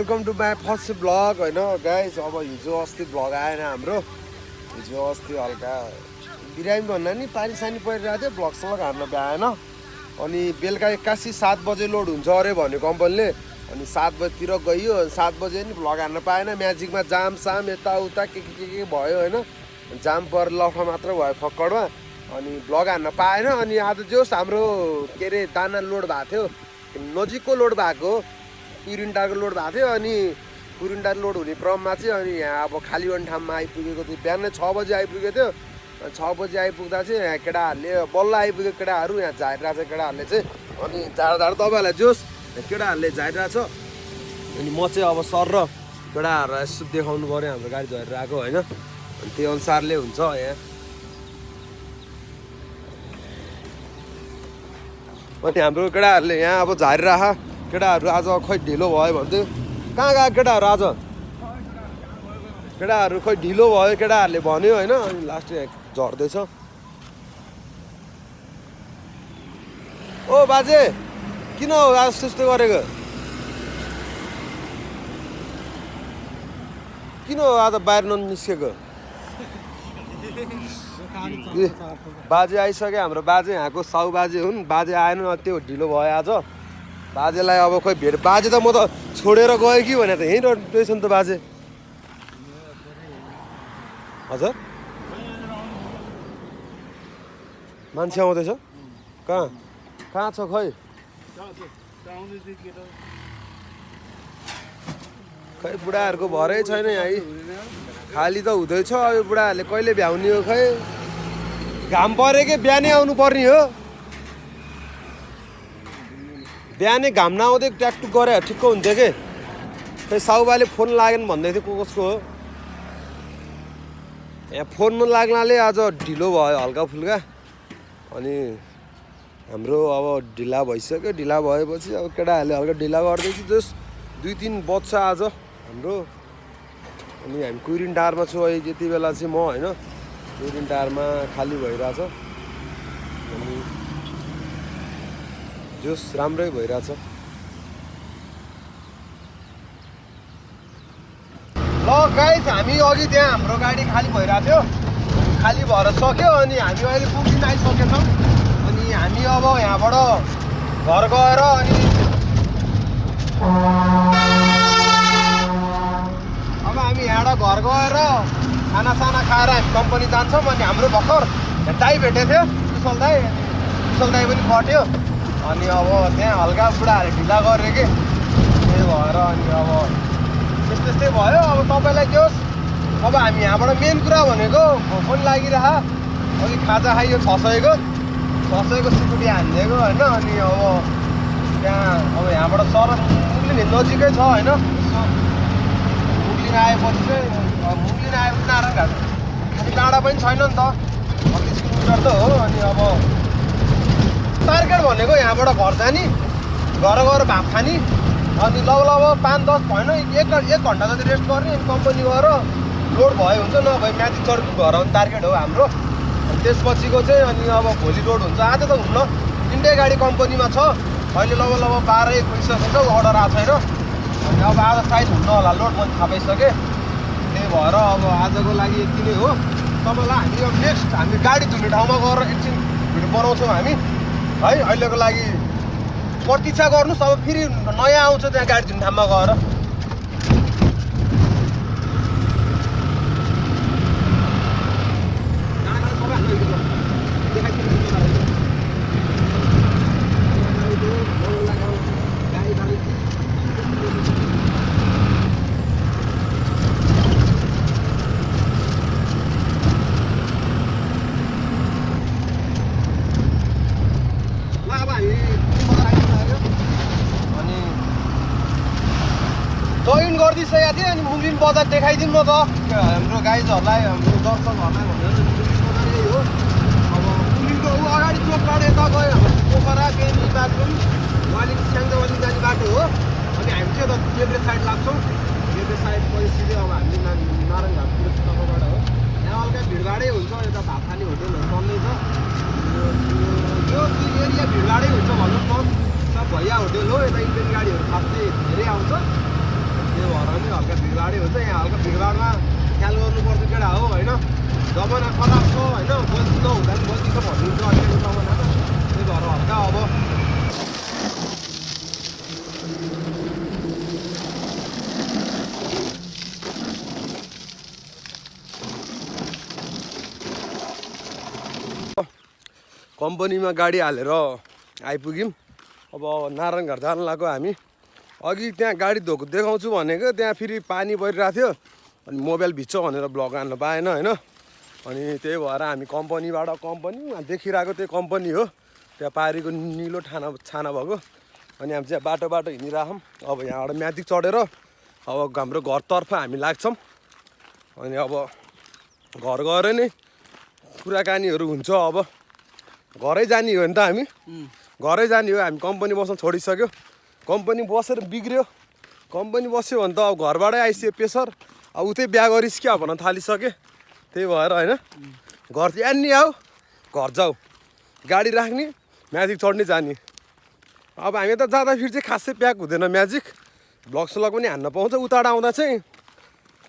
Welcome to my first blog होइन guys. अब हिजो अस्ति ब्लग आएन हाम्रो। हिजो अस्ति हल्का बिरामी भन्दा नि पानी सानी परिरहेको थियो, ब्लग सलग हान्न भ्याएन। अनि बेलुका 81 7 बजे लोड हुन्छ अरे भन्यो कम्पनीले। अनि 7 बजीतिर गइयो, 7 बजे नि ब्लग हान्न पाएन। म्याजिकमा जाम साम यताउता के भयो होइन। जाम पर लफा मात्र भयो फक्कडमा, अनि ब्लग हान्न पाएन। अनि आज जोस् हाम्रो के अरे दाना लोड भएको थियो, नजिकको लोड भएको पुरिन्टारको लोड भएको थियो। अनि पुरिन्टार लोड हुने क्रममा चाहिँ अनि यहाँ अब खाली one ठाउँमा आइपुगेको थियो। बिहान 6 बजे आइपुगेको थियो। 6 बजे आइपुग्दा चाहिँ यहाँ केटाहरूले बल्ल आइपुगेको केटाहरू यहाँ झारिरहेको छ केटाहरूले चाहिँ। अनि झार्दा तपाईँहरूलाई जोस् केटाहरूले झारिरहेको छ। अनि म चाहिँ अब सर र केटाहरूलाई यसो देखाउनु पऱ्यो हाम्रो गाडी झरिरहेको होइन। अनि त्यो अनुसारले हुन्छ यहाँ। अनि हाम्रो केटाहरूले यहाँ अब झारिरह केटाहरू आज खोइ ढिलो भयो भन्थ्यो। कहाँ गएको केटाहरू आज? केटाहरू खोइ ढिलो भयो केटाहरूले भन्यो होइन। अनि लास्ट झर्दैछ। ओ बाजे किन हो आज त्यस्तो गरेको? किन हो आज बाहिर ननिस्केको? बाजे आइसक्यो हाम्रो। बाजे यहाँको साउ बाजे हुन्। बाजे आएन, त्यो ढिलो भयो आज। बाजेलाई अब खोइ भेट। बाजे त म त छोडेर गएँ कि भने त यहीँ रहेछ नि त बाजे। हजुर मान्छे आउँदैछ? कहाँ छ खै? खै बुढाहरूको भरै छैन यहाँ। खाली त हुँदैछ। अब बुढाहरूले कहिले भ्याउने हो खै? घाम पऱ्यो कि बिहानै आउनु पर्ने हो? बिहानै घाम नआउँदै ट्याकटुक गरे ठिक्क हुन्थ्यो कि। खै साउबाले फोन लागेन भन्दै थियो। कसको हो यहाँ? फोन नलाग्नाले आज ढिलो भयो हल्का फुल्का। अनि हाम्रो अब ढिला भइसक्यो। ढिला भएपछि अब केटाहरूले हल्का ढिला गर्दैछ। जस 2-3 बज्छ आज हाम्रो। अनि हामी कुइरिन टारमा छु अहिले यति बेला चाहिँ म होइन। कुइरिन टारमा खाली भइरहेछ। अनि जोस राम्रै भइरहेछ। ल गाइस हामी अघि त्यहाँ हाम्रो गाडी खाली भइरहेको थियो। खाली भएर सक्यो। अनि हामी अहिले पुगिन आइसकेछौँ। अनि हामी अब यहाँबाट घर गएर अनि अब हामी यहाँबाट घर गएर खानासाना खाएर हामी कम्पनी जान्छौँ। अनि हाम्रो भर्खर दाइ भेटेको थियो, कुशल दाइ पनि कट्यो। अनि अब त्यहाँ हल्का बुढाहरूले ढिला गरे कि, त्यही भएर अनि अब त्यस्तै भयो। अब तपाईँलाई के होस्, अब हामी यहाँबाट मेन कुरा भनेको भोक पनि लागिरह। अघि खाजा खाइयो 600 को सिकुटी हानिदिएको होइन। अनि अब त्यहाँ अब यहाँबाट सर मुगलिन नजिकै छ होइन। मुगलिन आएपछि चाहिँ मुगलिन आएपछि नारायण घाट खालि टाढा पनि छैन नि त, 38 किलोमिटर त हो। अनि अब टार्गेट भनेको यहाँबाट घर जाने, घर गएर भात खाने। अनि लगभग 5-10 भएन 1 घन्टा जति रेस्ट गर्ने। अनि कम्पनी गएर लोड भयो हुन्छ, नभए म्याजिक चर्को घर आउने टार्गेट हो हाम्रो। अनि त्यसपछिको चाहिँ अनि अब भोलि लोड हुन्छ। आज त हुन्न, 3टै गाडी कम्पनीमा छ। अहिले लगभग 12-1 भइसकेको छ, अर्डर आएको छैन। अनि अब आज सायद हुन्न होला लोड, मैले थाहा पाइसकेँ। त्यही भएर अब आजको लागि यति नै हो। तपाईँलाई हामी अब नेक्स्ट हामी गाडी धुने ठाउँमा गएर एकछिन भिडियो बनाउँछौँ हामी है। अहिलेको लागि प्रतीक्षा गर्नुहोस्। अब फेरि नयाँ आउँछ त्यहाँ गाडी धुने ठाउँमा गएर। जोइन गरिदिइसकेको थिएँ। अनि मुगलिन बजार देखाइदिउँ न त हाम्रो गाइजहरूलाई, हाम्रो दर्शकहरूलाई भनेर। मुगलिन बजार यही हो। अब मुगलिनको अगाडि चोकबाट यता गयो हाम्रो पोखरा बेनी बाथरुम वालिङ स्याङ्जावालिङ जाने बाटो हो। अनि हामी चाहिँ यता देब्रे साइड लाग्छौँ। देब्रे साइड गइसक्यो। अब हामी नारायण घाट पुगेको तलबाट हो। यहाँ हल्का भिडभाडै हुन्छ। यता भात खाने होटेलहरू चल्दैछ। यो एरिया भिडभाडै हुन्छ भनौँ न। सब भैया होटेल हो। यता इन्डियन गाडीहरू खासै धेरै आउँछ। भिडभाडै हुन्छ यहाँ हल्का भिडभाडमा ख्याल गर्नुपर्छ केटा हो होइन जमाना खराब छ होइन गल्ती नहुँदा पनि गल्ती छ भनिदिन्छ अहिलेको जमानामा त्यही भएर हल्का अब कम्पनीमा गाडी हालेर आइपुग्यौँ अब नारायणघाट जान लाग्यो हामी अघि त्यहाँ गाडी देखाउँछु भनेको त्यहाँ फेरि पानी परिरहेको थियो अनि मोबाइल भिज्छ भनेर भ्लग हाल्न पाएन होइन अनि त्यही भएर हामी कम्पनीबाट देखिरहेको त्यो कम्पनी हो त्यहाँ पारीको निलो छाना भएको अनि हामी चाहिँ बाटो हिँडिरहेछौँ अब यहाँबाट म्याजिक चढेर अब हाम्रो घरतर्फ हामी लाग्छौँ अनि अब घर गएर नै कुराकानीहरू हुन्छ अब घरै जाने हो नि त हामी घरै जाने हो हामी कम्पनी बस्न छोडिसक्यो कम्पनी बसेर बिग्रियो कम्पनी बस्यो भने त अब घरबाटै आइसक्यो प्रेसर अब उतै बिहा गरिस् क्या भन्न थालिसकेँ त्यही भएर होइन घर चाहिँ नि आऊ घर जाऊ गाडी राख्ने म्याजिक चढ्ने जाने अब हामी त जाँदाखेरि चाहिँ खासै प्याक हुँदैन म्याजिक ब्लग स्लग पनि हान्न पाउँछ उताबाट आउँदा चाहिँ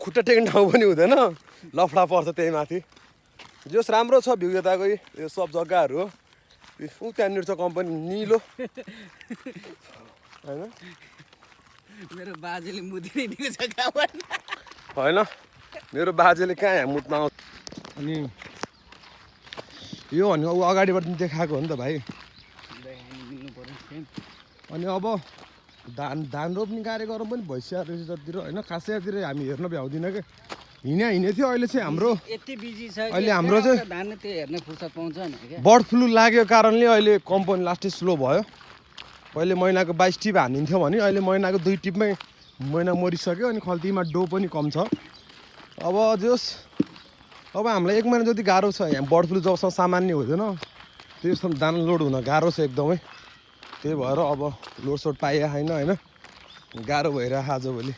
खुट्टा टेक्ने ठाउँ पनि हुँदैन लफडा पर्छ त्यही माथि जस राम्रो छ भ्यू यताको यो सब जग्गाहरू हो ऊ त्यहाँनिर छ कम्पनी निलो होइन मेरो बाजेले मुदिदिएको छ होइन मेरो बाजेले कहाँ यहाँ मुत्न आउँछ अनि यो भनेको ऊ अगाडिबाट देखाएको हो नि त भाइ अनि अब धान रोप्ने कार्यक्रम पनि भइसक्यो रहेछ जतितिर होइन खासैतिर हामी हेर्न भ्याउँदिनँ क्या हिँडे थियो अहिले चाहिँ हाम्रो यति बिजी छ अहिले हाम्रो चाहिँ धान त्यो हेर्ने फुर्सद पाउँछ नि क्या बर्ड फ्लू लागेको कारणले अहिले कम्पनी लास्टै स्लो भयो पहिले महिनाको 22 टिप हानिन्थ्यो भने अहिले महिनाको 2 टिपमै महिना मरिसक्यो अनि खल्तीमा डो पनि कम छ अब जोस् अब हामीलाई 1 महिना जति गाह्रो छ यहाँ बर्ड फ्लू जबसम्म सामान्य हुँदैन त्यससम्म दाना लोड हुन गाह्रो छ एकदमै त्यही भएर अब लोडसोड पाइए छैन होइन गाह्रो भइरहेको आजभोलि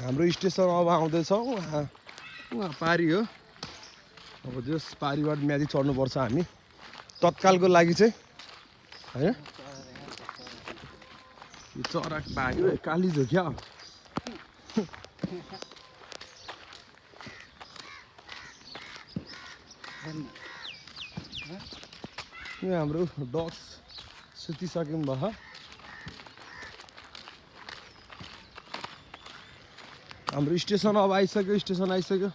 हाम्रो स्टेसन अब आउँदैछ उहाँ पारी हो अब जस पारीबाट म्याजिक चढ्नुपर्छ हामी तत्कालको लागि चाहिँ होइन यो चरा भाग्यो कालिज हो क्या यो हाम्रो डग्स सुतिसक्यौँ भयो हाम्रो स्टेसन अब आइसक्यो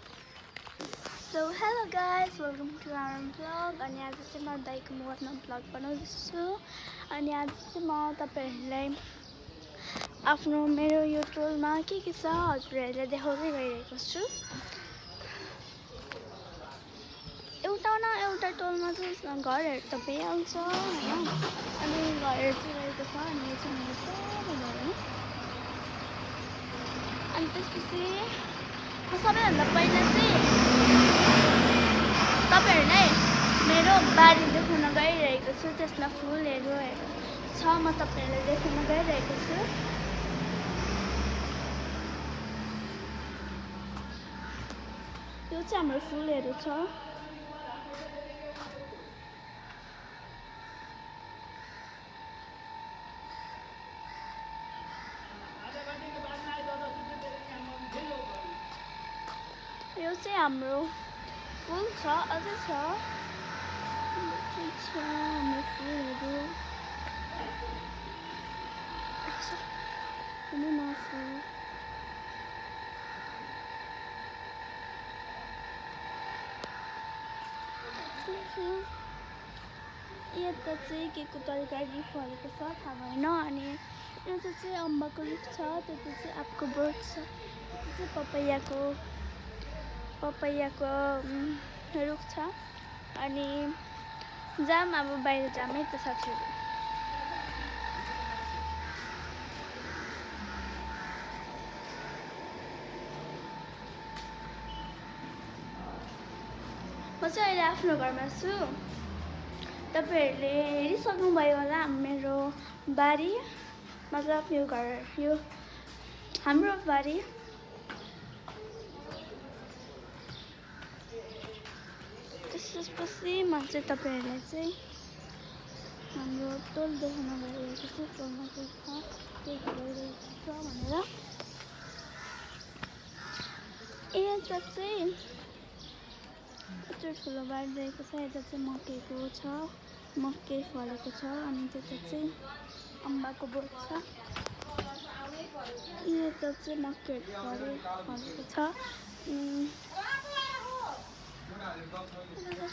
So hello guys, welcome to our vlog. अनि आज चाहिँ म दाइको मुखमा भ्लग बनाउँदैछु अनि आज चाहिँ म तपाईहरुलाई आफ्नो मेरो यो टोलमा के छ हजुरहरुलाई देखाउँदै गइरहेको छु एउटा टोलमा चाहिँ घरहरु त भइहाल्छ हैन अनि घरहरु चाहिँ रहेको छ अनि यो चाहिँ मेरो सानो घर हो अनि त्यसपछि सबैभन्दा पहिला चाहिँ तपाईहरुलाई मेरो बारी देखाउन गइरहेको छु त्यसमा फुलहरु छ म तपाईहरुलाई देखाउन गइरहेको छु यो चाहिँ हाम्रो फुलहरु छ यो चाहिँ हाम्रो फुल छ अझै छ हाम्रो फुलहरु यता चाहिँ के को तरकारी फलेको छ थाहा भएन अनि यता चाहिँ अम्बाको रुख छ त्यता चाहिँ आँपको बोट छ त्यो चाहिँ पपैयाको रुख छ अनि जाम अब बाहिर जामै त साथीहरु म चाहिँ अहिले आफ्नो घरमा छु तपाईहरुले हेरिसक्नुभयो होला मेरो बारी मतलब यो घर यो हाम्रो बारी त्यसपछि म चाहिँ तपाईहरुलाई चाहिँ हाम्रो टोल देखाउन गइरहेको छ टोलमा के छ के भइरहेको छ भनेर यता चाहिँ यत्रो ठुलो बारिरहेको छ यता चाहिँ मकैको छ मकै फलेको छ अनि त्यता चाहिँ अम्बाको बोट छ यता चाहिँ मकैहरू फलेको छ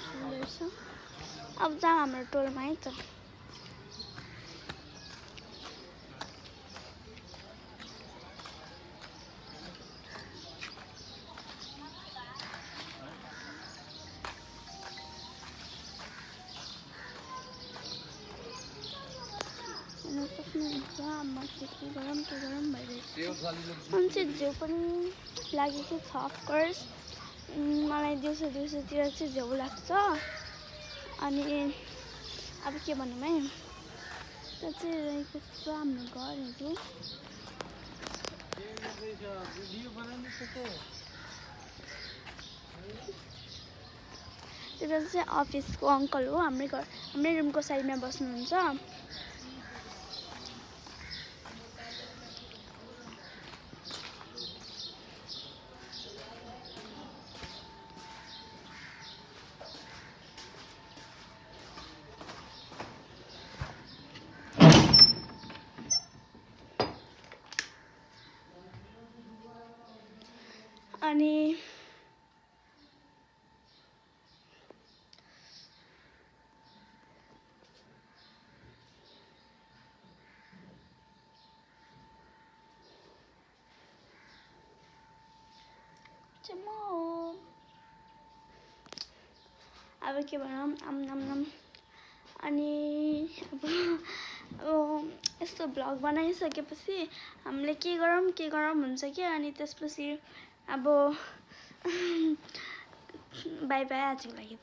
फुलहरू छ अब जाऊँ हाम्रो टोलमा है त सक्नुहुन्छ मकै के गरम भइरहेको मान्छे झ्याउ पनि लागेको छ अफकोर्स मलाई दिउँसोतिर चाहिँ झ्याउ लाग्छ अनि अब के भनौँ है त्यो चाहिँ रहेको छ हाम्रो घरहरू त्यता चाहिँ अफिसको अङ्कल हो हाम्रै रुमको साइडमा बस्नुहुन्छ अनि अब के भनौँ आम अनि अब यस्तो भ्लग बनाइसकेपछि हामीले के गरौँ हुन्छ कि अनि त्यसपछि अब बाई बाई आजको लागि